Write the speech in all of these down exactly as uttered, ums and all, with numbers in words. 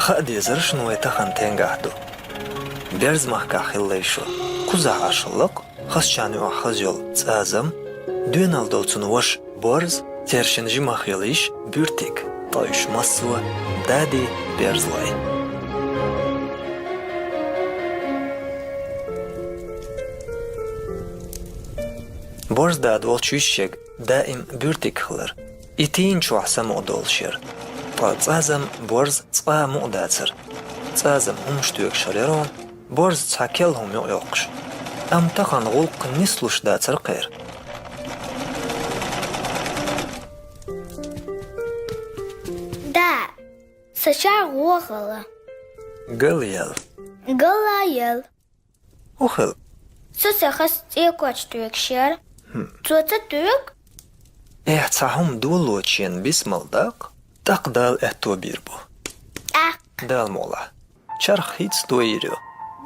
Кхаъ дезараш вай тахан тенгахь ду. Берзмахкахь хилла шо. Кхузахь Ӏаш лакха, хазачарна юкъахь хаза йолу цӀазам, доьналла долу цуьнан ваша Борз, церан шина жимах йолу йиша Буьртиг, ткъа уьш массо а дади берзалой. Борз дада волчу йишега даим Буьртиг хилар. И тийна чохь самукъа долуш яра. Ткъа цӀазам Борз цкъа а мукъа дацара. ЦӀазам хӀумаш тоьгуш хир яра, Борз цхьа керла хӀума юкъайоккхуш. Амма тахана гӀуллакх нислуш дацара кхеран. Да, сан чарх гӀо гӀала. Гала яла. Гала яла. ХӀун хилла? Со сан хаза цӀе коч тоьгуш яра. ХӀм. Цо ца тоьгу? Эхь, цхьа хӀума долочу шена бисмал даккха, тӀаккха Дала аьтто бийр бу. ТӀаккха. Дала мукъ лахь. Чарх хӀинца тойийр ю.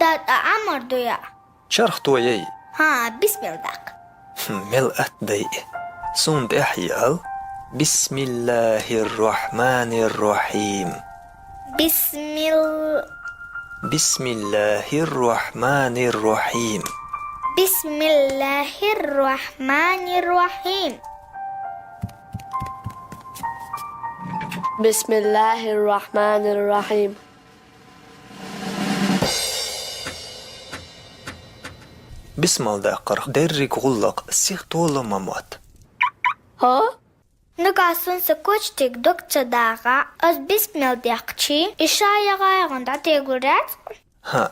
Да, тӀа Ӏамар ду яа. Чарх тояй. ХӀан, бисмал даккха. ХӀм, мел атта дай. Суна тӀаьхьа ял. بسم الله الرحمن الرحيم. بسم ال- بسم الله الرحمن الرحيم. بسم الله الرحمن الرحيم. بسم الله الرحمن الرحيم. Бисмал даккхарх дерриг гӀуллакх сиха тола ма мотт. ХӀа? Нагахь суна сан коч тӀе дог ца дагӀахь, ас бисмал даьккхича, и ша яхь-яхь дӀатегур яц? ХӀаъ.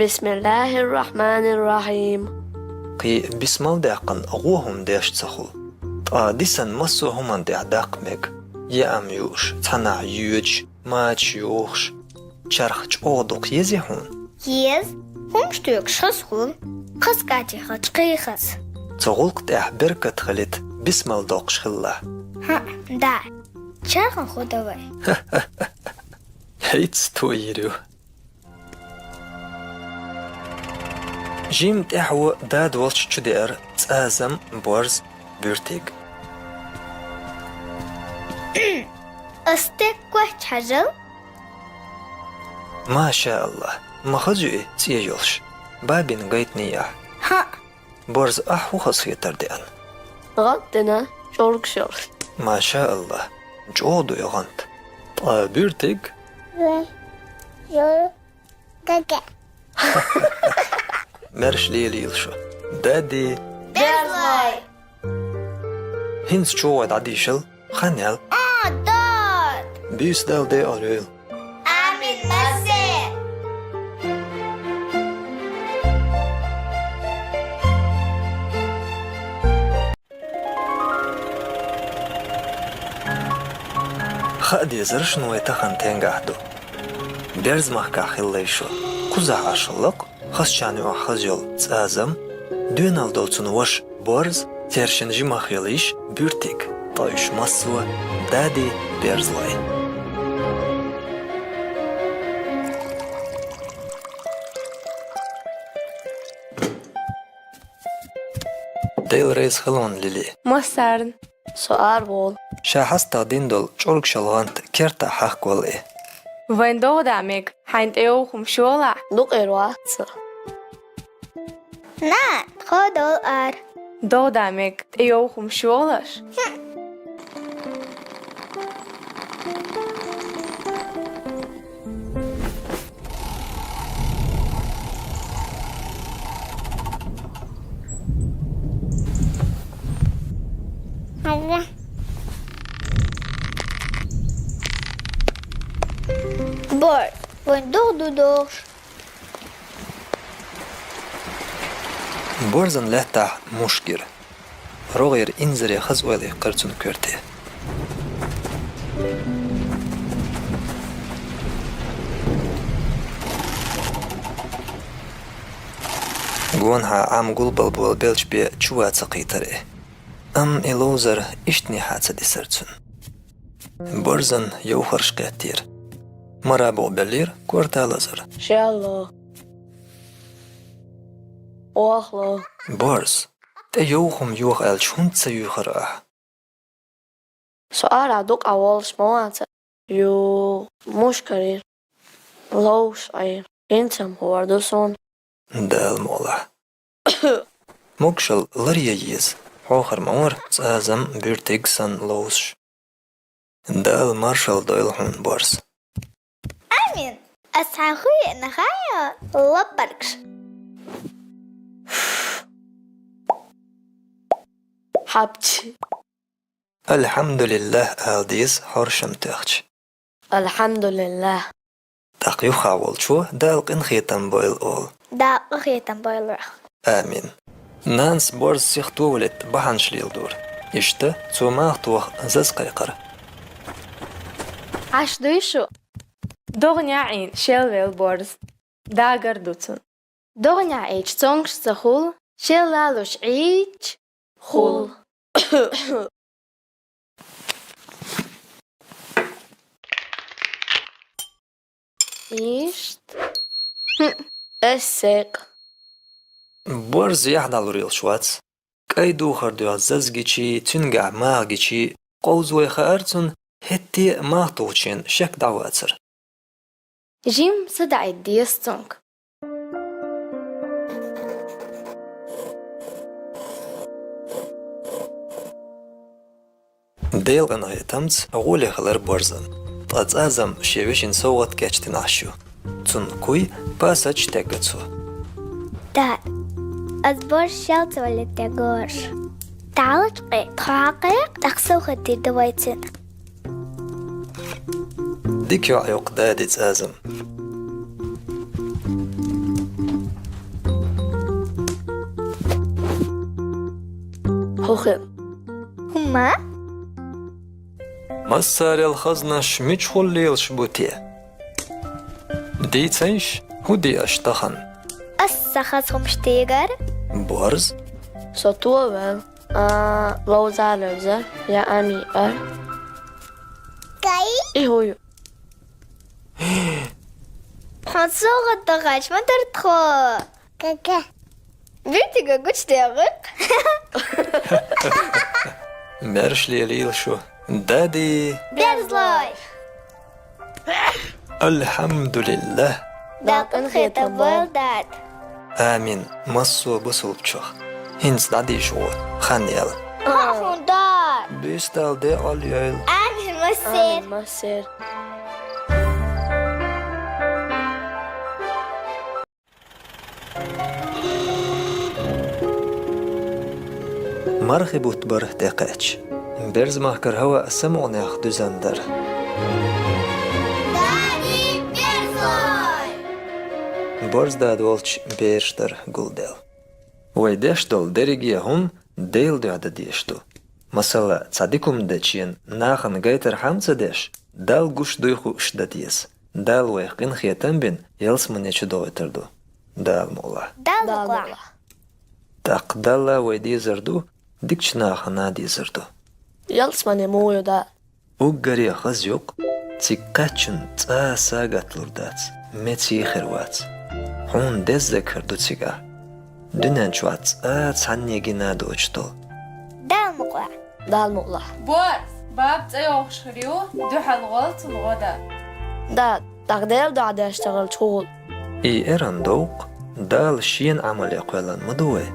بسم الله الرحمن الرحيم. Кхин бисмал даьккхина гӀо хӀума деш ца хуьлу. Ткъа дисина массо а хӀуманна тӀехь даккха мега. Яам юуш, цхьанхьа йоьдуш, мачаш йохуш. Чарх чӀогӀа дукха езий хьуна? Еза. ХӀумаш тоьгуш хаза хуьлу. Хаза кӀантий хилча кхин хаза. Цу гӀуллакха тӀехь беркат хилийта бисмал доккхуш хилалахь. ХӀаъ, да. Чархан хӀу дан вай. ХӀинца тойийр ю. Жимма тӀаьхьо дада волчу чу деара цӀазам, Борз, Буьртиг. Ас стеган коч хьажал. Ма ша Аллах, ма хаза ю и цӀе йолуш. Бабин гайтиний ахь? ХӀаъ. Борз, ахь хӀун хазахетар деана? ГӀант дина, чӀоргаш йолуш. Ма ша Аллах, чӀогӀа ду и гӀант. Ткъа Буьртиг? Гага. Маьрша лелийла шу. Дади. Берзалой. ХӀинца чӀогӀа дӀадийшал, хан ял. А, дад! Буьйса Дала декъал йойла. Амин, массеран! Хаа дезарш вайн тахана тенгахь ду. Берзмахкахь хилла шо. Кхузахь Ӏаш лакха, хазачарна юкъахь хаза йолу цӀазам, доьналла долу цуьнан ваша Борз, церан шина жимах йолу йиша Буьртиг, ткъа уьш массо а дади берзалой. Дела реза хуьлда, Лили. Массарна. Со ара волу. Ша хьастагӀ дина долу чӀоргашалла гӀант кертахь хьахкавала и. Вайн догӀа да мега, хьайна тӀейовха хӀума йолахь? Дукъера вац со. На, тхо довла ара. ДогӀа да мега, тӀейовха хӀума йолаш? Борз, вайн догӀа ду догӀуш. Борзан лаьттахь мушк йира. РогӀера инзаре хаза ойла иккхира цуьнан коьрте. Гонаха Ӏам гулбала болу белчбе чу ван ца кхийтира и. Амма и ловзар иштанехьа ца дисира цуьнан. Борзан йовхарш кхеттера. Мара боху беллера, корта лазар. Шелло. Охло. Борз, тӀейовха хӀума йоха аьлча, хӀунда ца юьйхира ахь? Со арахь дукха волуш ма вац. Ю, мушкарир. Ловш Ӏийр. ХӀинца-м хӀор ду суна. Дала мукъ лахь. Могушалла ларъян еза. Хьо хӀара ма вара цӀазам буьртиг санна ловзуш. Дала маршалла дойла хьуна, борз. Амин. Ас хьан хуьйна хьайо лаппаргаш. Хьапчи. «Альхьамдулиллах» ала деза хьоршам тоьхча. «Альхьамдулиллах». ТӀаккха юххехь волчо Дала къинхетам бойла олу. Дала къинхетам бойла вайх. Амин. Нанас борз сихто валийта бахьанаш леладора. Иштта цо мах тоха заза кхайкхара. Ӏаш дуй шу? ДогӀанехь Ӏийна шел велла борз. Дагар ду цунна. ДогӀанехь Ӏийча цомгуш ца хуьлу, шел лалуш Ӏийча хуьлу. Иштта. ХӀм, ас секъа. Борз яхь далур йолуш вац. КӀай духар дуьхьа заза гичи, цуьнгахь мах гичи, къовзавой хаьара цунна, хӀетте а мах тухучийн шек дӀавацара. Жимма садаӀийта деза цуьнга. Делан къинхетамца гӀоле хилира борзан. Ткъа цӀазам шен вешин совгӀат кечдина Ӏаш ю. Цунна куй пасачу тегга цо. Да, ас борз шел ца валийта тегораш. Даллачкъе тхо хьакхайкха, тӀаккха совгӀат дийр ду вай цуьнан. Дика йоӀ ю-кх дади цӀазам. ХӀокху. ХӀумма? Массарел хазнаш мичахула лелаш бу те? Дийцайша, хӀун де аша тахана? Ас сан хаза хӀумаш дийгар. Борз? Со товел. А, ловза левза, я ами ар. Кай? И хӀун ю? Хьан совгӀат дахьаш ма дара тхо? Кака. Битига гучдегӀ. Мерш лелийла шу. Дади. Берзлой. Альхьамдулиллах. Дала къинхетам бойла, дад. Амин. Массо а бусулбачох. ХӀинца дӀадийша гӀо, хан яьлла. Хьан хӀун дар? Дистал де Ӏол йойла. Амин, массер. Амин, массер. Мархи бутт бара тӀекхаьчча. Берзмахкара хӀаваъ самукъанех дуьзна дара. Дади, берзлой! Борз дада волчу бераш дара гулделла. Вай деш долу дерриге а хӀума Делан дуьхьа дан дезаш ду. Масала, цхьа дика хӀума дечу нахана гайтархьама ца деш, Далла гуш дуй хууш дан деза. Дала вайх къинхетам бина, ялсамане чу дохуьйтур ду. Дала мукъ лахь. Дала мукъ лахь. ТӀаккха Далла вай дезар ду, дикачу нахана дезар ду. Ялсамане муха ю, да? Уггаре хаза ю-кх, цига кхаьччунна цкъа а сагатта лур дац, меца хир вац. Хьуна деззарг хир ду цигахь. Дуьнен чохь цкъа а цхьанне гина доцуш долу. Дала мукъ лахь. Дала мукъ лахь. Борз, баба цӀа йохуш хир ю, дуьхьал гӀол цунна гӀо дан. Да, тӀаккха Делан дуьхьа деш ца хилча хӀун хуьлу? И эрна догӀу-кх, Дала Шена Ӏамале кхоьллина ма ду вай.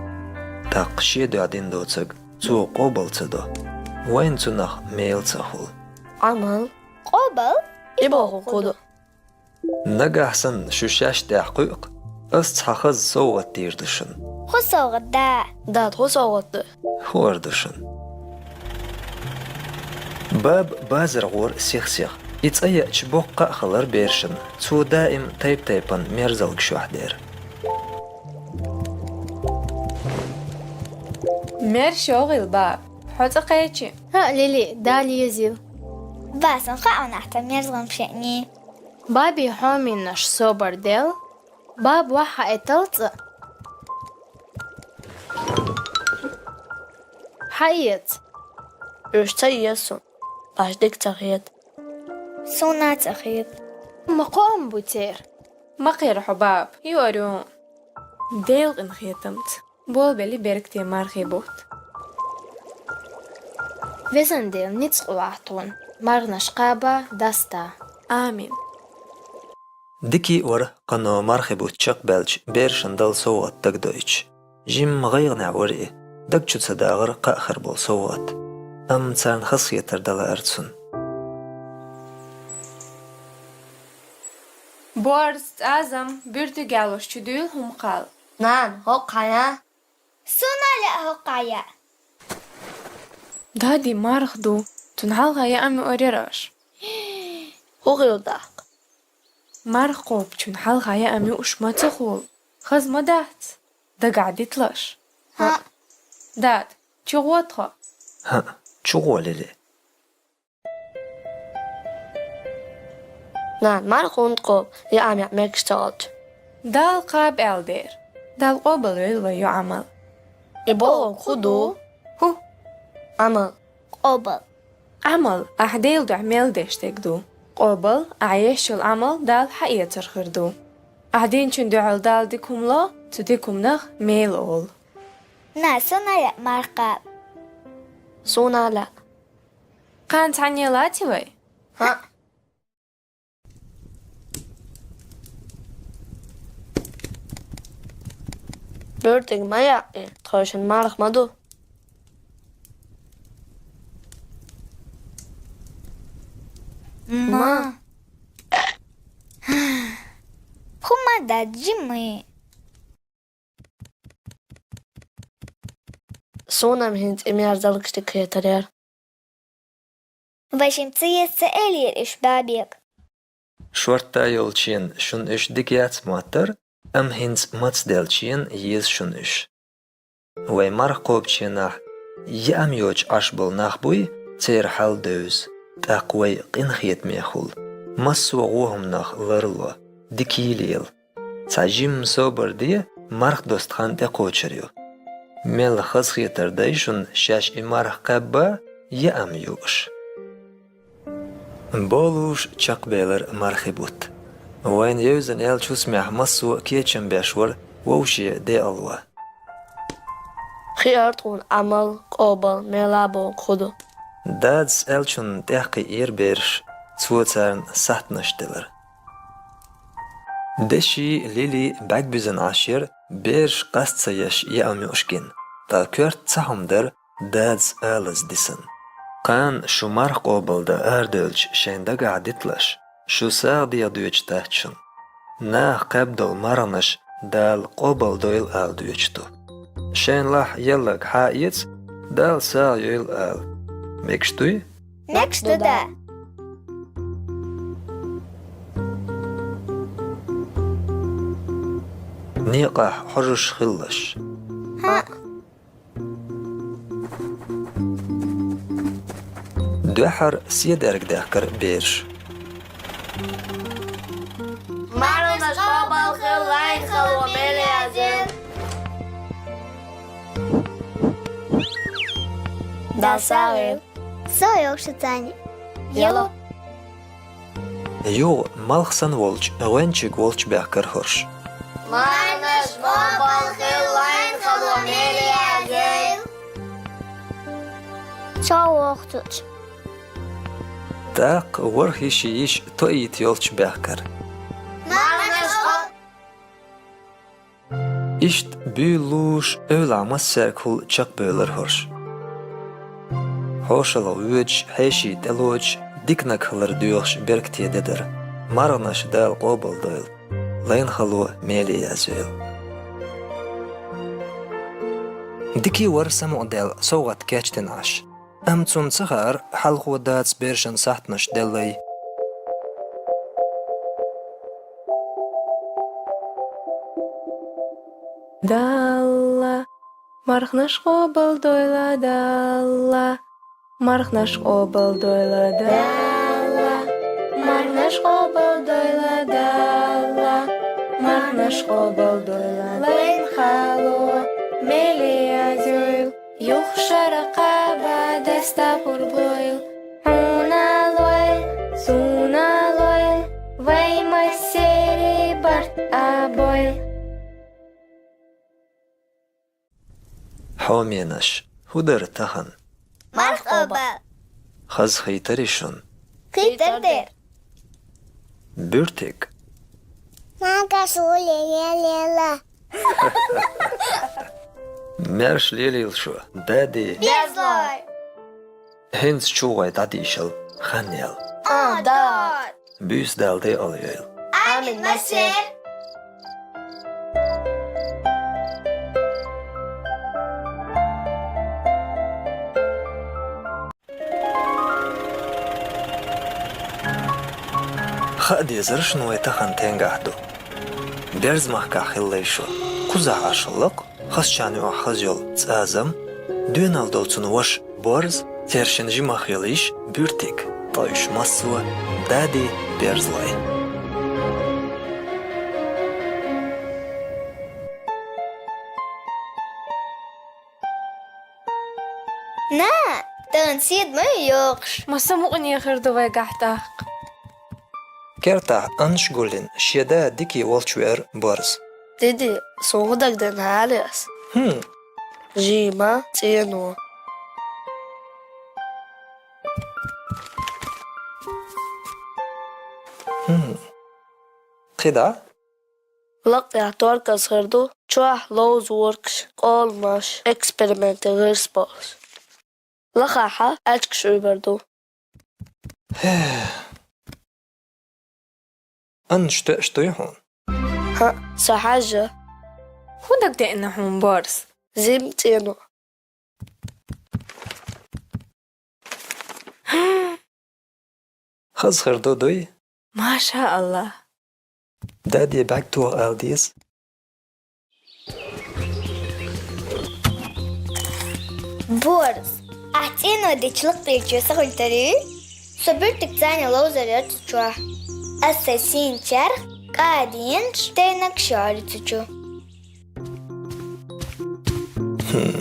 ТӀаккха Шен дуьхьа дина доцург Цо къобал ца до, вайна цунах мела ца хуьлу. Ӏамал. Къобал? И бохург хӀун ду? Нагахь санна шу шаьш тӀехь кхуьу-кх, ас цхьа хаза совгӀат дийр ду шуна. ХӀун совгӀат, да? Дада, хӀун совгӀат ду? ХӀора ду шуна. Баба базар гӀора сих-сиха. И цӀа яьча боккха а хилар берашна, цо даим тайп-тайпана мерзалгаш юьхь дера. Мерш йогӀийла, баба, хьо цӀа кхечи. ХӀаъ, Лили, Дала езийла. Ба, сан хаьа хьуна ахь тхан мерза гӀум шиъний. Баби хьоменаш собар дел, баба ваха хьаэттал цӀа. Хьаэца. Уьш ца еза суна, баш дика ца хета. Суна а ца хета. Ма кхоам бу церан. Ма кхера хьо, баба, юар ю. Делан къинхетамца. Болабелла беркате мархи бутт. Везан Дела, ницкъ лолахь тхона, мархнаш кхаба, даста. Амин. Дика а вар, кхано мархий бутт чекхбаьлча берашна дала совгӀат дагадоуьйтуш. Жимма гӀайгӀанехь вар и, даг чу ца дагӀар кхаъ хир болу совгӀат. Амма царна хазахетар дала лаьара цунна. Борз, цӀазам, буьртиг ялош чу дуьйла хӀума кхалла. Нана, хӀокху хьан я? Суна лаьа хӀокху хьан я? Дади, марха ду, цунна хьалха яа ма юур яра аш. ХӀун хилла тӀаккха? Марха кхобучунна хьалха яа ма юуш ма ца хуьлу. Хаза ма дац. Дагахь диталаш. ХӀаъ. Дада, чу гӀо тхо? ХӀаъ, чу гӀо, Лили. Нана, марха хӀунда кхобу, яа ма яа мегаш ца хилча? Дала кхаба аьлла дера. Дала къобалвойла вайн йоӀан Ӏамал. И бохург хӀун ду? ХӀун? Ӏамал. Къобал. Ӏамал, ахь Делан дуьхьа мел деш дерг ду. Къобал, ахь еш йолу Ӏамал Дала хьаэцар хир ду. Ахь динчун дуьхьал Дала дика хӀума ло, цу дика хӀуманах мела олу. На, суна лаьа марха кхаба. Суна лаьа. Кхана цхьаьна лаций вай? ХӀаъ. Буьртиг ма яа, тхойшинна марха ма ду. Ма. ХӀума дац жимма. Суна-м хӀинца и мерзалгаш дика хетарера. Вайшимма ца еза ца элира уьш бабега. Шортта йолчийн шуна уьш дика яц моттар, амма хӀинца мацделчийн еза шуна уьш. Вай марха кхобучийнахь яа ма йоцуш Ӏаш болу нах буй, церан хьал девза, тӀаккха вай къинхетамехула, массо а гӀо хӀуманах ларло, дика йийла ела. Цхьа жимма собар де, марха досту хан тӀекхочур ю. Мел хазахетар дай шуна шаьш и марха кхаьбба, яа ма юуш. Болуш чекхбелира мархи бутт. Вайна евзина яьллачу хӀусамехь массо а кечам беш вара вовше декъалва. Хиара тхуна Ӏамал, къобал, мела бохург хӀун ду? Дадас аьллачунна тӀекхиира бераш, цо царна сахьтанаш делира. Деши Лили бӀаьрг буьзна Ӏаш яра, бераш къаста ца еш яа ма юуш гина, ткъа коьрта цхьа хӀума дара, дадас алаза дисина. Кхана шу марха къобалдан арадевлча шайн дагахь диталаш, шу сагӀа деха доьчу дац шуна. Наха кхаьбна долу марханаш Дала къобалдойла ала доьчу ду. Шайн лахь елларг хьаэца, Дала сагӀа йойла ала. Мегаш дуй? Мегаш ду, да. Некъахь хьожуш хилалаш. ХӀаъ. Дуьххьара седарг даьхкира бераш. Марханаш къобал хила, лайн хало мел язйойла. Дала сагӀа йойла. Со йогуш царна. Йо. Юха малх санна волчу гӀоьнчиг волчу баьхкира хӀорш. Марханаш къобал хила, лайн хало мел язйойла. Со вохуьйтуш. ТӀаккха ворхӀ йиши йиша тоийта йолчу баьхкира. Марханаш къо- Иштта буьйлалуш, эвлахь массаьргахула чекхбевлира хӀорш. ХьошалгӀа воьдуш, хьеший тӀелоцуш, диканиг хилар доьхуш беркате де дара. Марханаш Дала къобалдойла, лайн хало меле язйойла. Дика а вара самукъадаьлла совгӀат кечдина Ӏаш. Амма цунна ца хаьара, хьалхо дадас берашна сахьтанаш деллай. Далла, марханаш къобалдойла, Далла, марханаш къобалдойла, Далла, марханаш къобалдойла, Далла, марханаш къобалдойла, лайн хало меле язйойла. Юха шарахь кхаба даста пурба лойла, хьуна лойла, суна лойла, вай массеран барт а бойла. Хьоменаш, хӀун дара тахана? Марха къоба. Хаза хийтарий шун? Хийтар дер. Буьртиг. Маьрша лелаелла. Маьрша лелийла шу, дади. Берзлой. ХӀинца чугӀой дӀадийшал хан яьлла. А, да. Буьйса Дала декъала йойла. Амин, массер. Хаа дезара шун вай тахан стенгахь ду. Берзмахкахь хилла шу. Кхузахь Ӏаш лакха, хазачарна юкъахь хаза йолу ЦӀазам, доьналла долу цуьнан ваша Борз, церан шина жимах йолу йиша Буьртиг, ткъа уьш массо а дади Берзлой. На, тахана седа ма ю йоккхуш. Масса мукъане хир ду вайгахь тӀаккха. Кертахь Аннаш гулйина шен да дика волчу веара Борз. Диди, суна хӀун дагадеана хьалеас? ХӀун? Жима, цӀено. ХӀун? КхидӀа? Лакхахь торказ хир ду, чохь ловза воркаш, къоламаш, экспериментийн гӀирс болуш. Лахахь аьчкаш уьйр бар ду. Аннаш тоьаш дуй хьуна? ХӀаъ, со хьаьжжа. ХӀун дагадеана хьуна, Борз? Жима, цӀено. Хаза хир ду, дуй? Маша Аллах. Дади бӀаьрг тоха ала деза. Борз, ахь цӀено дечу лакхарчу чу сан хуьлтарий? Со Буьртиг цӀена ловзар яра цу чохь. Ас сайн сийна чарх кӀаденаш, тайнаг шору цу чу. Хм.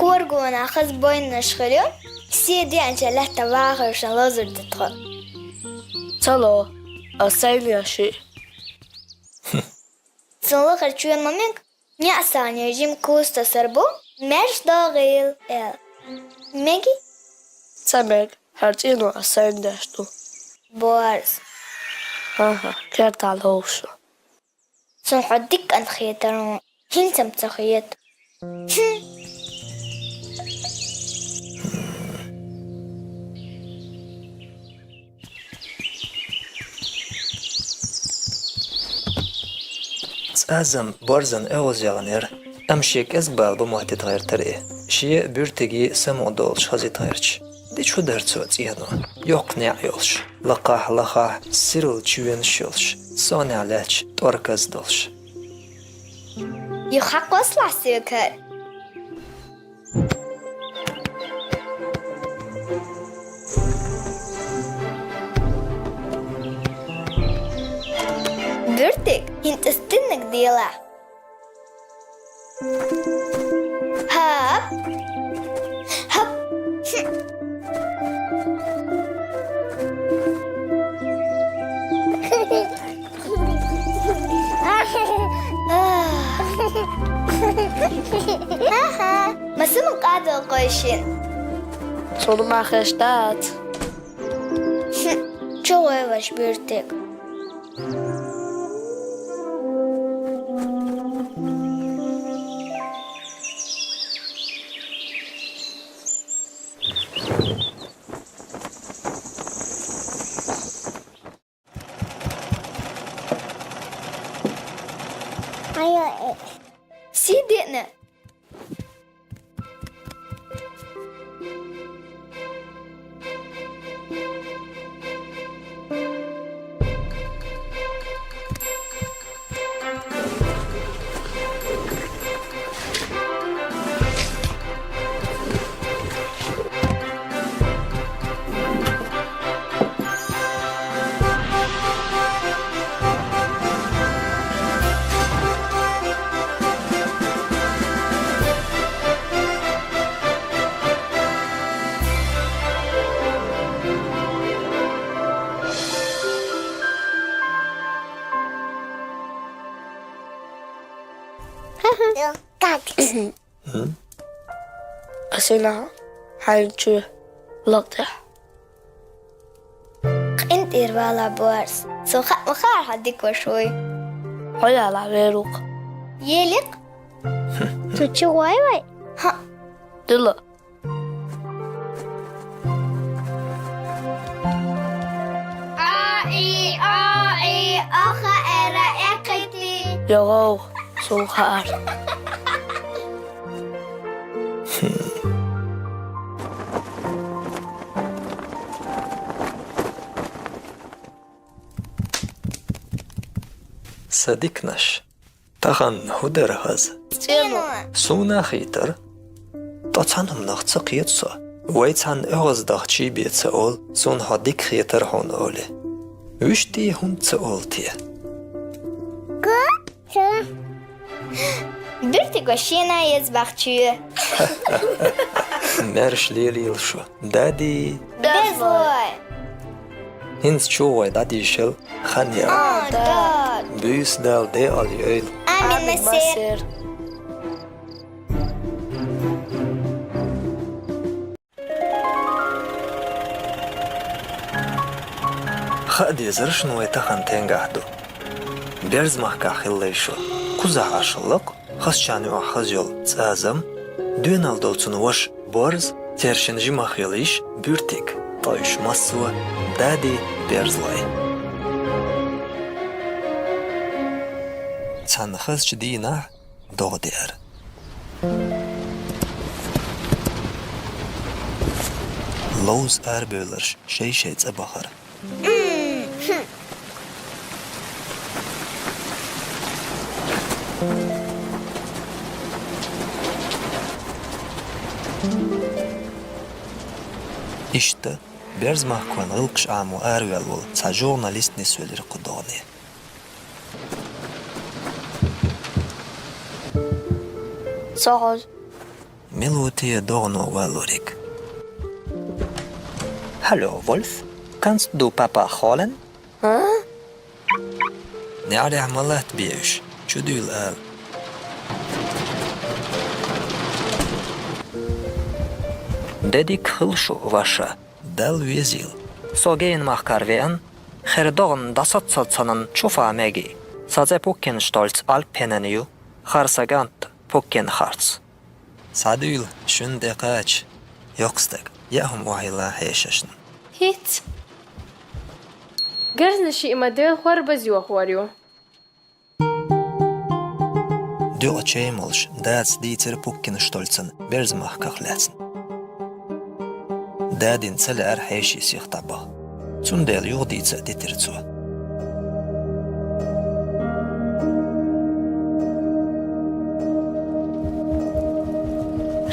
Коргонах хаза бойнаш хир ю, се деанча лаьтта вахаршна лазар ду тхо. Ца ло, ас сайна еш шиъ. Цунна лахара чоьнан ма мега, неӀсанера жима куста сар бу, маьрша догӀийла аьлла. Меги? Ца мега, хӀара цӀено ас сайна деш ду. Борз. ХӀан-хӀа, кертахь ловзуш. Суна хьо дика кӀант хетара, хӀинца-м ца хета. Хм. ЦӀазам Борзан эгӀаз яханера, амма шен кӀезиг бала бу моттийта гӀертара и. Шен Буьртиге самукъа долуш хазийта гӀерташ. Дича хӀун дара цо цӀено? Йоккха неӀ йолуш, лакхахь-лахахь сирла чоьнаш йолуш, сонехь лаьтташ тӀорказ долуш. Юха хьакхоссалахь соьга хӀара. Буьртиг, хӀинца стеннаг делахь. ХӀап. ХӀап. Ма сама къадал къойшин. Цунна ма хеш дац. Чу гӀой ваш, Буьртиг. Сий деана. Хм? Ас ина хьайчу лакътехь. КъинтӀера вала борз. Со хаа ма хаар хьо дика ваш вуй. Хьо яла верук. Елик? Цу чу вай вай? Ха. Дила. А, и, а, и, оха, эра, экхити. Йогов, сулхар. Са диканаш. Тахан хӀу дара хаза? ЦӀено. Суна хетар. ТӀа цхьана хӀуманах ца кхета со. Вай цхьана оьгӀаздаха чий бе ца олу, суна хьо дика хетар хьуна олий. Вуьшта хӀунда ца олу те? Ка? Ца. Буьртига шена еза бахчуье. Маьрша лелийла шу. Дади. Безлой. ХӀинца чу вай дӀадийшал хан яра. А, да. Буьйса Дала декъал йойла. Амин, амин, масер. Масер. Хаа дезара шуна вай тахана тенгахь ду. Берзмахкахь хилла шу. Кхузахь Ӏаш лакха, хазачарна юкъахь хаза йолу ЦӀазам, доьналла долу цуьнан ваша Борз, церан шина жимах йолу йиша Буьртиг, ткъа уьш массо а Дади, Берзлой. Цхьана хазачу дийнахь догӀа деара. Ловза арабевлларш шай-шай цӀа бахара. Иштта, Берзмахкан гӀиллакхаш Ӏамо араваьлла волу цхьа журналист нисвелира кху догӀане. Со хьожу. Мила ву те догӀано валлуриг? Hallo, Wolf. Kannst du Papa holen? А? НеӀарехь ма латта бе уьш, чудуьйла ала. Де дика хила шу, ваша. Далла везийла. Со генна махкара веана, хӀара догӀана дӀасаццалц санна чуфа меги. Сан цӀе Пуккин Штольц Альпенен ю, хӀара сан кӀант Пуккин Харц. Схьадуьйла, шуна тӀе кхача, йоккха стаг, яа хӀума охьайилла хьеший шуна. ХӀинца. Гарзна шиъ ма-дарра, хӀорбаз йохор ю. Дуьхьа чай молуш, дадас дийцира Пуккин Штольцан Берзмахках лаьцна. Дадина ца лаьара хьеший сиха дӀабаха. Цундела юхадийца а дитира цо.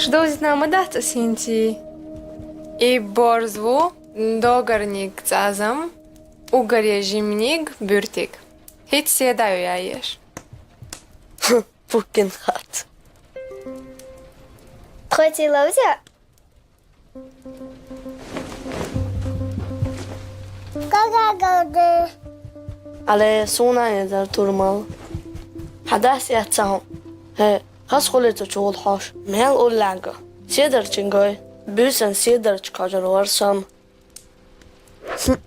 Шу довзийтина ма дац ас хӀинца? И Борз ву, догарниг ЦӀазам, уггаре жиманиг Буьртиг. ХӀинца седа ю яеш. Пуккин Харц. Тхоьца ловза? Ка-ка-ка-ка. Але суна эзар турмал. Хьан дас яц цхьа хӀума. ХӀе, хазахула цу чугӀула хьош. Мел уллаьнга. Седарчингой. Буьйсан седарча кхажар вар сан. Хм.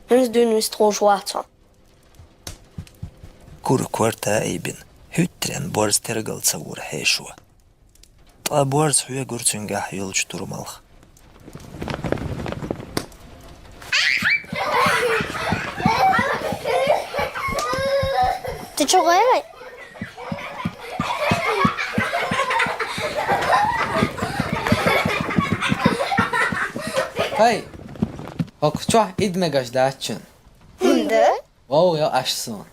ХӀинца дуьйна вист хууш вац хьо. Кура корта а айбина, хӀуьттаренна Борз тергал ца вора хьешо. Ткъа Борз хьоьгура цуьнгахь йолчу турмалх. Ты чё, гой вай? Хай! ХӀокху чохь ида мегаш дац шуна. ХӀунда? Вовйо аш суна.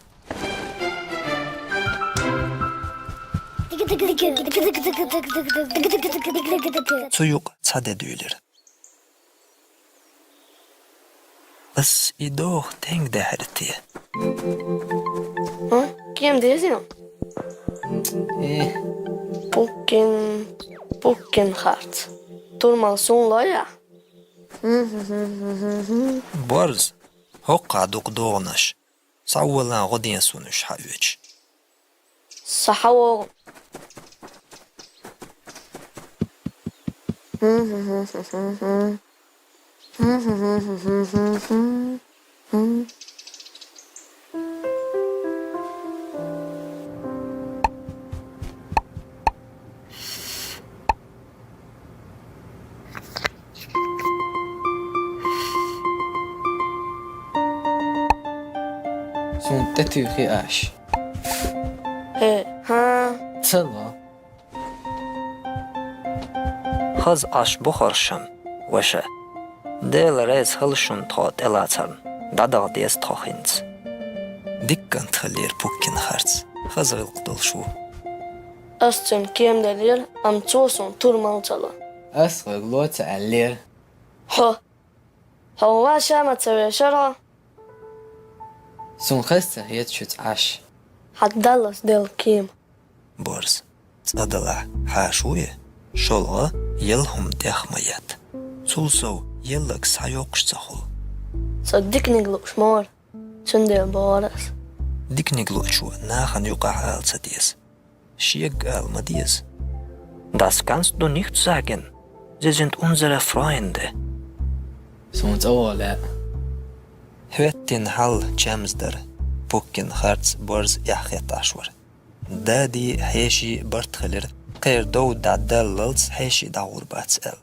Цу юкъа цхьа де дуьйлира. Ас и догӀа тенга даьхьира те? А? Кем деза? Э. Пуккин, Пуккин Харц. Турмал суна лой а? Борз, хӀокхахь дукха догӀанаш. Схьавола, гӀо ден суна уьш хьаоьцуш. СхьавогӀу. Суна тӀетуьйхи аш. Хе, хӀа. Ца ло. Хаза Ӏаш бу харшан, ваша. Дела раьза хила шуна тхо тӀелацарна, дӀадаха деза тхо хӀинца. Дика кӀант хиллера Пуккина харц, хаза гӀиллакх долуш ву. Ас цуьнан кема деллера, амма цо суна тур мала ца ло. Ас хьоьга ло ца аьллера. Хьо. Хьо ван ша ма ца вешара хьо? Суна хаза ца хета шуьца Ӏаш. Хьан даллалц делла кема. Борз. ЦӀа далахь хьаша ву и? ШолгӀа, елла хӀума тӀех ма етта. Цул сов, еллаг схьайоккхуш ца хуьлу. Со диканиг лууш ма вара, цундела бохура ас. Диканиг луучо нахана юкъахь ала ца деза. Шега ала ма деза. Das kannst du nicht sagen. Sie sind unsere Freunde. Суна цӀа вогӀа лаьа. ХӀоьттина хьал чамза дара, Пуккина харц, Борз эхь хетта Ӏаш вара. Дади, хьеший барт хилира, кхеран дов дӀадаллалц хьеший дӀагӀур бац аьлла.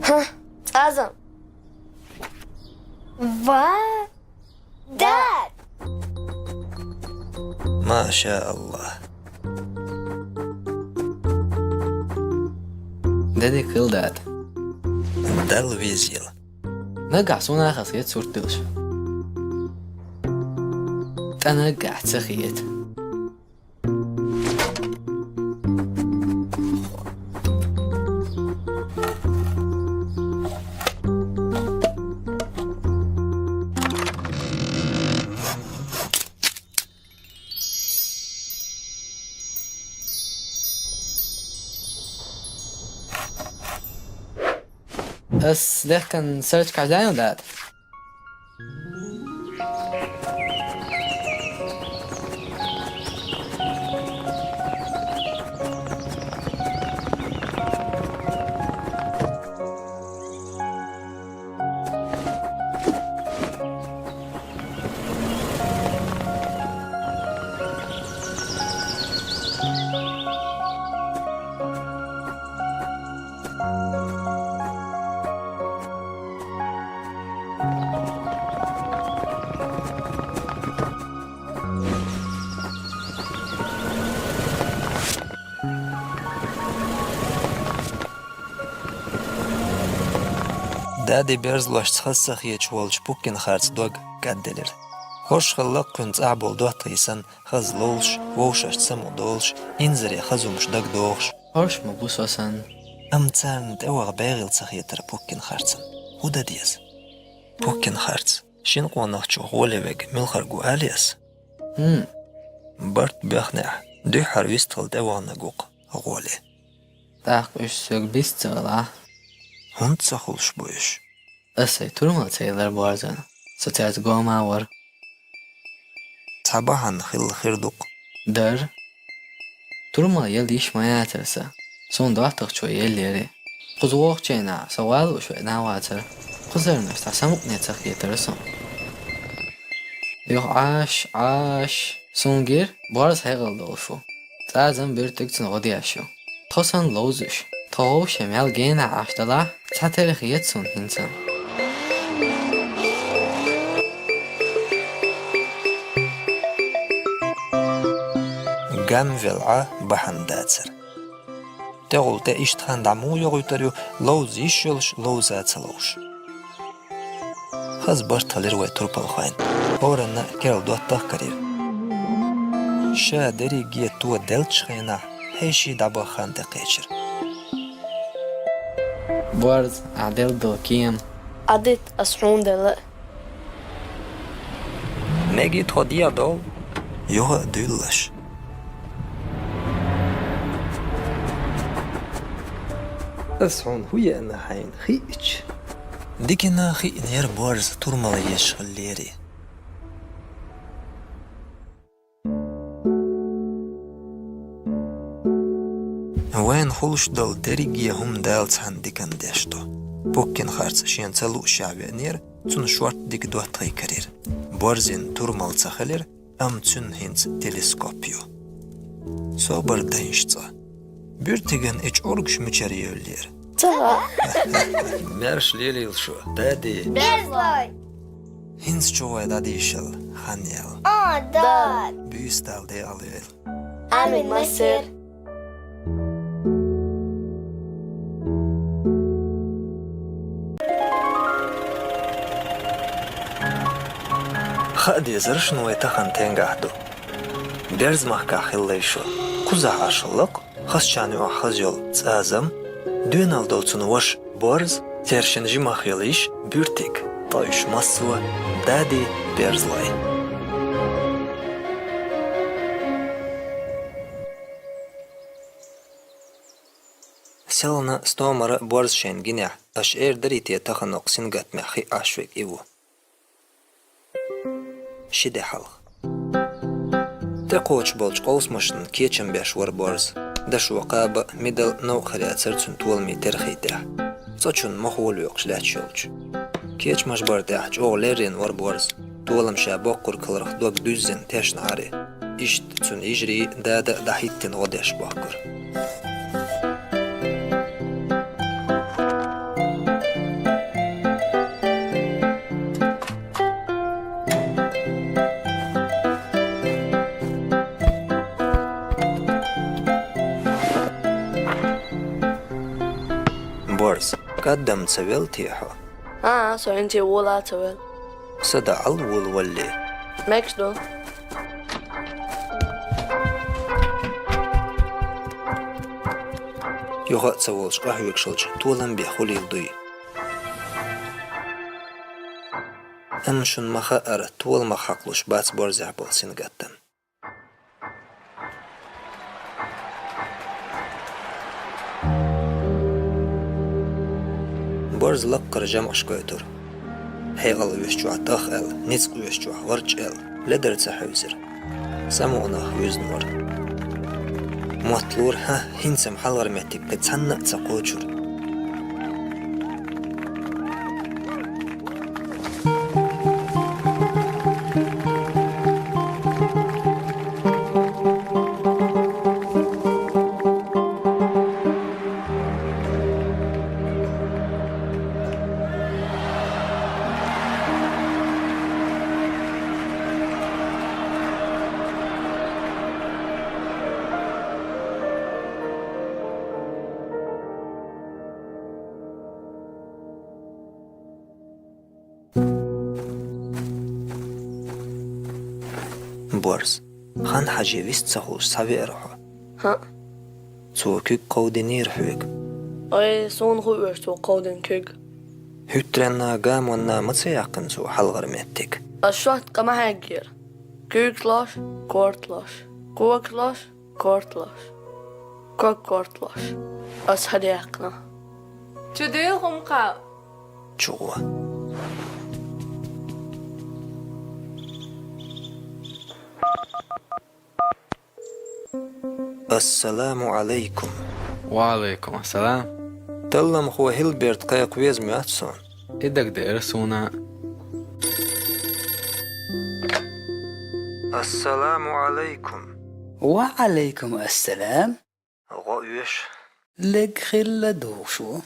ХӀа, цӀаза. Ва? Дад! Ма ша Аллах. Дадик хила дада. Далла везийла. Нагахь суна хаза хета сурт диллаш. ТӀа нагахь ца хета. Ас лехкан сарчкаш даьнна дац. Дади берзалошца хаза ца хеташ волчу Пуккина харца дог кӀадделира. ХӀорш хилла кхуьнан цӀахь болу доттагӀий санна, хаза ловзуш, вовшашца самукъадолуш, инзаре хаза хӀумаш дагадогӀуш. ХӀорш ма бу со санна. Амма царна тӀеваха бегӀийла ца хетара Пуккина харцана. ХӀун дан деза? Пуккина харц, шина къонахчух гӀоле верг муьлхарг ву алий ас? ХӀун? Барт боьхнехь, дуьххьара вистхила тӀеваханарг ву-кх гӀоле. ТӀаккха уьш соьга бист ца хилахь? ХӀунда ца хуьлуш бу уьш? Ас сайн турмал ца елира Борзана, со цаьрца гома а вара. Цхьа бахьана хилла хир ду-кх. Дара. Турмал яла йиш ма яцара сан. Суна доттагӀчо еллера. Кхуза вогӀучу хенахь со валуш веана а вацара. Кхузарнаш цхьа самукъане ца хетара суна. Юха Ӏаш, Ӏаш, суна гира, Борза хьекъал долуш ву. ЦӀазам буьртиг цунна гӀо деш ю. Тхо санна ловзуш, тхо вовшийн мел генахь Ӏаш далахь, цхьатерра хета суна хӀинца. Ган велахь а бахьана дацара. ТӀехула тӀе иштта хан дӀа муха йохуьйтур ю, ловза йиш йолуш, ловза а ца ловш? Хаза барт хилира вай турпалхойн. ХӀоранна керла доттагӀа карийра. Ша дерриге то деллачу хенахь хьеший дӀабаха хан тӀекхечира. Борз, ахь делла долу кема. Ӏадит, ас хьуна делла. Меги, тхо дехьа довла. Юха а дуьйлалаш. Ас хьуна хӀун еана хьайна хиъча? Диканна хиънера борз турмал езаш хиллера. Вайна хуьлуш долу дерриге хӀума Дала цхьанна диканна деш ду. Пуккина харц шена ца луушехь веанера, цунна шорта дика доттагӀий карийра. Борзина турмал ца хилира, амма цуьнан хӀинца телескоп ю. Собар дайша цкъа. Буьртиган и чӀургаш мичара евллера? Ца хаьа. Маьрша лелийла шу, дади. Берзлой! ХӀинца чу гӀой дӀадийшал хан яьлла. А, да! Буьйса Дала декъала йойла. Амин, массер! Хаа дезара шуна вай тахана стенгахь ду. Берзмахкахь хилла шу. Кхузахь Ӏаш лакха, хазачарна юкъахь хаза йолу цӀазам, доьналла долу цуьнан ваша Борз, церан шина жимах йолу йиша Буьртиг, ткъа уьш массо а дади, берзлой. Селхана, стомара, Борз шайна гинехь, аша эр дарий те тахана кху сингаттамехь хиъна Ӏаш верг и ву? Ши де хьалха. ТӀекхочуш болчу къовсамашна кечам беш вара Борз. Дашо кхаба, мидал новкъа хир яцара цуьнан толамийн терхий тӀехь, цӀа чунна мохо лоькхуш лаьтташ йолчу. Кечамаш бар тӀехь чӀогӀа леррина вара Борз. Толам ша боккхург хиларх дог дуьззина тешна Ӏари. Иштта цуьнан йижарий, дада а дӀахӀиттина гӀо деш бохкура. Борз, кӀаддам ца велла те хьо? ХӀаъ, со хӀинца а вола ца велла. Са даӀал волавалале. Мегаш ду. Юха а ца волуш къахьоьгуш йолчу толам бен хуьлийла дуй. Амма шуна ма-хаъара, толамах хьакхалуш бац Борзехь болу сингаттам. Борз лаккхара жамӀаш гойтура. Хьекъал оьшучохь тӀах аьлла, ницкъ оьшучохь гӀарч аьлла, ледар ца хьевзира. Самукъанах вуьзна вара. Мотт лора, хӀан, хӀинца-м хьалхара меттиг кхин цхьанна а ца кхочура. Борз, хан хьажий вист ца хуьлуш схьавеара хьо? ХӀаъ. Цо куьг кховдийнийра хьоьга? Ой, суна хууш цо кховдийна куьг. ХӀуьттаренна, гамонна ма ца яьккхина цо хьалхара меттиг? Ас шортта къа ма хьегнера. Куьйгаш лош, корта лош, когаш лош, корта лош. Ког корта лош. Ас хьадаьккхина. Чу дуьйла хӀума кхаъ. ЧугӀо. Ассаламу Ӏалайкум. Ва Ӏалайкум ассалам. Талламхо Хилберт кхайкха веза моьтту суна. И дагадеара суна. Ассаламу Ӏалайкум. Ва Ӏалайкум ассалам. ГӀо оьшу. Лерг хилла дугӀу шу.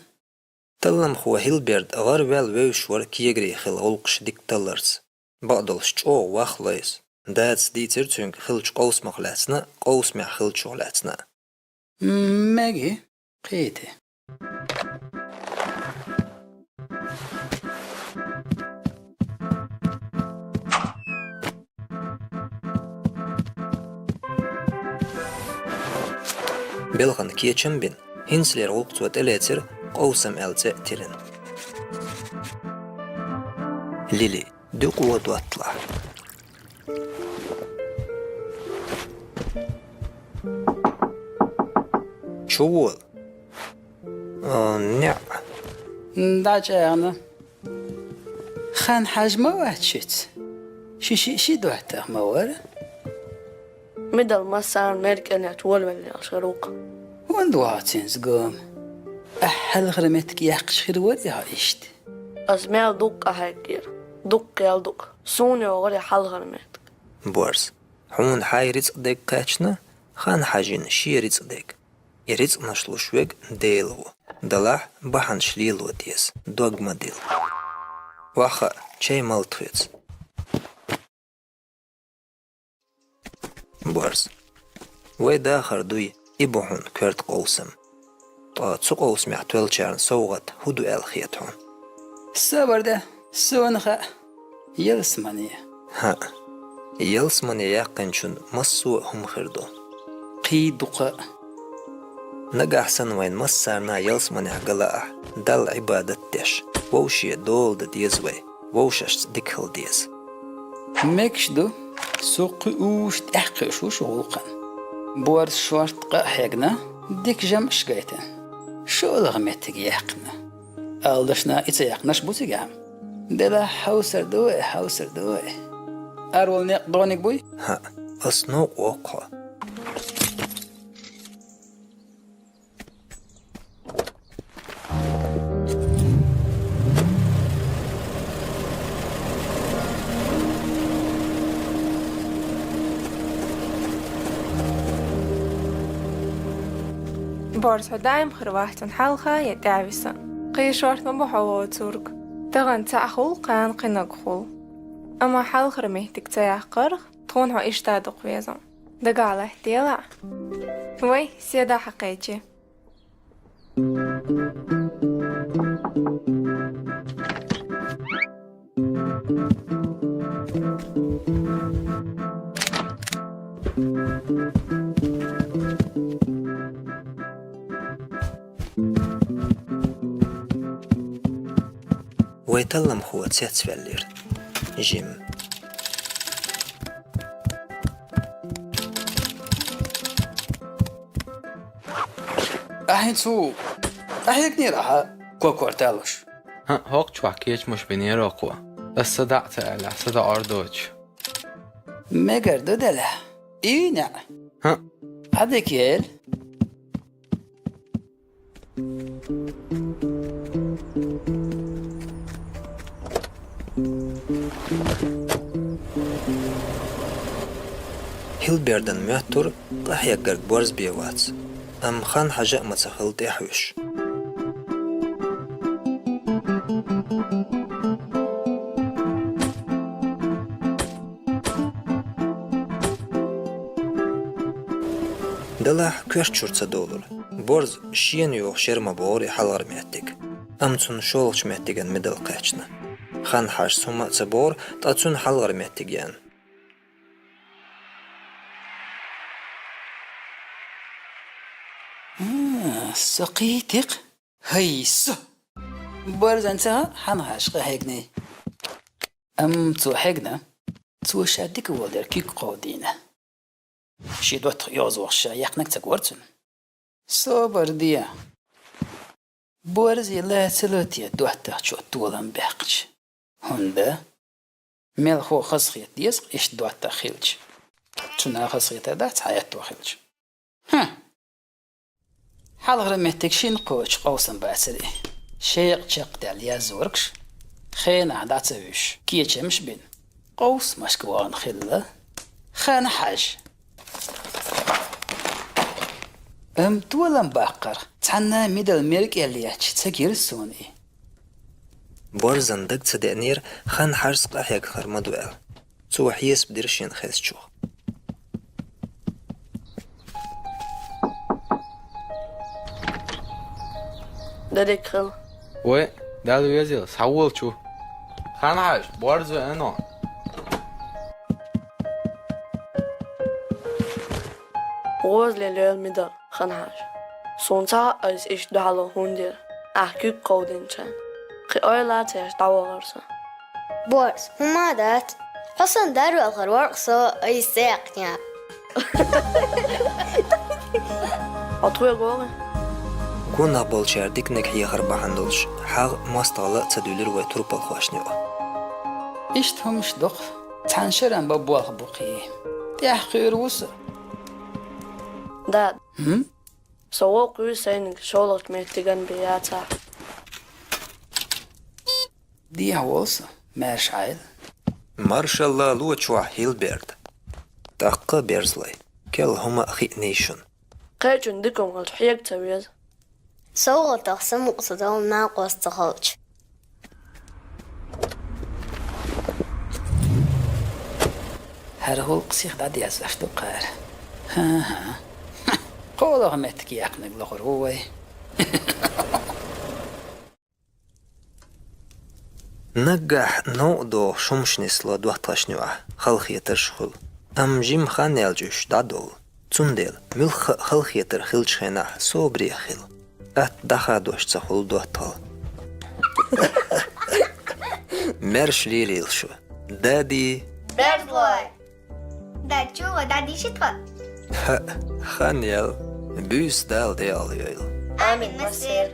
Талламхо Хилберт гӀараваьлла вевзаш вара кегари хила гӀуллакхаш дика талларца. Бакъдолуш чӀогӀа ваха лайса. Дадас дийцира цуьнга хиллачу къовсамах лаьцна а, къовсамехь хиллачух лаьцна а. Меги, кхийти. Белхан кечам бина, хӀинцалера гӀуллакх цо тӀелецира, Къовсам аьлла цӀе а тиллина. Лили, дукха вон дотталахь. Чу вола. О, неӀ. ДӀачӀагӀна. Хан-Хьажа ма вац шуьца? Ши шиъ ши доттагӀа ма вара? Мидал массарна мер кӀел летта волавелла яьлла хир ву-кх. ХӀунда вахацинс гома? Ахь хьалхара меттиг яьккхаш хир варий хьо иштта? Ас мел дукха къахьегира. Дукха ял дукха. Суна йогӀур я хьалхара меттиг. Борз, хьуна хьай рицкъ дега кхаьчна, Хан-Хьажина шен рицкъ дега. И рицкъанаш луш верг Дела ву. Делахь бахьанаш лело деза, дог ма дилла. Охьахаа, чай малта хьоьца. Борз. Вай дахар дуй, и бу хьуна коьрта къовсам. Ткъа цу къовсамехь тоьллачарна совгӀат хӀун ду аьлла хета хьуна? Собар де, сона хаьа. Ялсамане. ХӀаъ. Ялсамане яьккхинчунна массо а хӀума хир ду. Кхин дукха а. Нагахь санна вайна массарна ялсаманехь ган лаахь, Далла Ӏибадат деш, вовше дола дан деза вай, вовшашца дика хила деза. Мегаш ду, со кхуьуш тӀаьхьакхуьуш ву шу гӀуллакхана. Борз шортта къа а хьегна, дика жамӀаш гайтина. ШолгӀа меттиг яьккхина. Ала дашна и ца яьккхинарш бу цигахь. Делахь хьовсар ду вай, хьовсар ду вай. Ара волу некъ догӀаниг буй? ХӀаъ, ас новкъа воккху хьо. Борз, хьо даим хир вац хьуна хьалха я тӀаьхьа виса. Кхин шортта ма бу хьо воцург. Тахана цхьаъ хул, кхана кхин нагахь хул. Амма хьалхара меттиг ца яккхарх, тхуна хьо иштта дукха веза. Дагахь латтийла. Вай, седа хьакхечи. Вай талламхо цецваьллера. Жим. Ахьа хӀинца ву къахьегнера ахьа кокор талуш? ХӀаъ, хӀокху чохь кечамаш бинера кхо. Ас са дӀа а ца аьлла, са дӀа ор доцуш. Мегар ду делахь? Ийна. ХӀаъ. Ӏадика ел. Хилбердан моьттура къахьегнарг Борз бен вац, амма Хан-Хьажа а ма ца хилла тӀаьхьа вуьсуш. Делахь коьрта чуьра ца довлура. Борза шена йогӀуш яра ма бохура и хьалхара меттиг. Амма цунна шолгӀачу меттиган мидал кхаьчна. Хан-Хьажас хӀума а ца бохура, ткъа цунна хьалхара меттиг яьнна. А, со кхийтира-кх. ХӀай, со! Борзана ца хаьа Хан-Хьажа къахьегнай. Амма цо хьегна, цо ша дика волу дерг куьг кховдийна. Шен доттагӀа оьгӀазвахча ша яьккхинарг ца гора цунна. Собар де. Борзе ла ца ло те доттагӀчо толам баьккхича? ХӀунда? Мелхо хазахета деза-кх иштта доттагӀа хилча. Цунна хазахетар дац хьан аьтто хилча. ХӀа! Хьалхара меттиг шина кхочуш къовсам бацара и. Шекъа чекхдаьлла язворгаш, хенахь дӀа ца вуьсуш, кечамаш бина, къовсамашка вахана хилла Хан-Хьажа. Амма толам баккхарх цхьанна мидал мер кӀел етташ ца гира суна и. Борзан дага ца деанера, Хан-Хьажас къахьегнарг хир ма ду аьлла. Цо хьесап дира шена хезачух. Дерриг хила. Вай, Далла везийла, схьавола чу. Хан-Хьажа, Борза веана. ГӀозале лела мидал. Ханхьаш. Суна ца хаьа айса иштта дуьхьало хӀунда яра. Ахь куьг кховдийначарна. Кхин ойла ца еш дӀавахара со. Борз, хӀума дац. Хьо санна дарвелхар вара-кх со, айса цӀе яьккхинехь. Хьо тхоьга вогӀий? Гонах болчара диканиг хьехар бахьана долуш, хьагӀ мостагӀалла а ца дуьллура вай турпалхошна юкъа. Иштта хӀумаш ду-кх. Цхьана шеран бан болх бу кхин. ТӀаьхьакхуьур ву со. Да. ХӀун? Со воккхавий сайниг шолгӀачу меттиган бен яцахь. Дехьа волу со, маьрша Ӏайла. Маршалла ло чохь хӀилберда. ТӀаккха, берзалой, керла хӀума а хиъний шуна. Кхечунна дика хӀума хилча хьега ца веза. СовгӀатах самукъа ца далла накъост ца хилча. ХӀара гӀуллакх сиха дӀадерзош ду-кх хӀара. ХӀан-хӀа. КхоалгӀа меттиг яьккхинарг лохур ву вай. Наггахь новкъа догӀуш хӀумаш нисло доттагӀашна юкъахь, халахетарш а хуьлу. Амма жимма хан яьлча уьш дӀадовла. Цундела, муьлхха а халахетар хиллачу хенахь собаре а хила. Атта дӀахадош ца хуьлу доттагӀалла. Маьрша лелийла шу. Дади! Берзалой! Дади, чу вай, дади, ши тхо? ХӀаъ, хан яьлла. Буьйса Дала декъала йойла. Амин, массеран.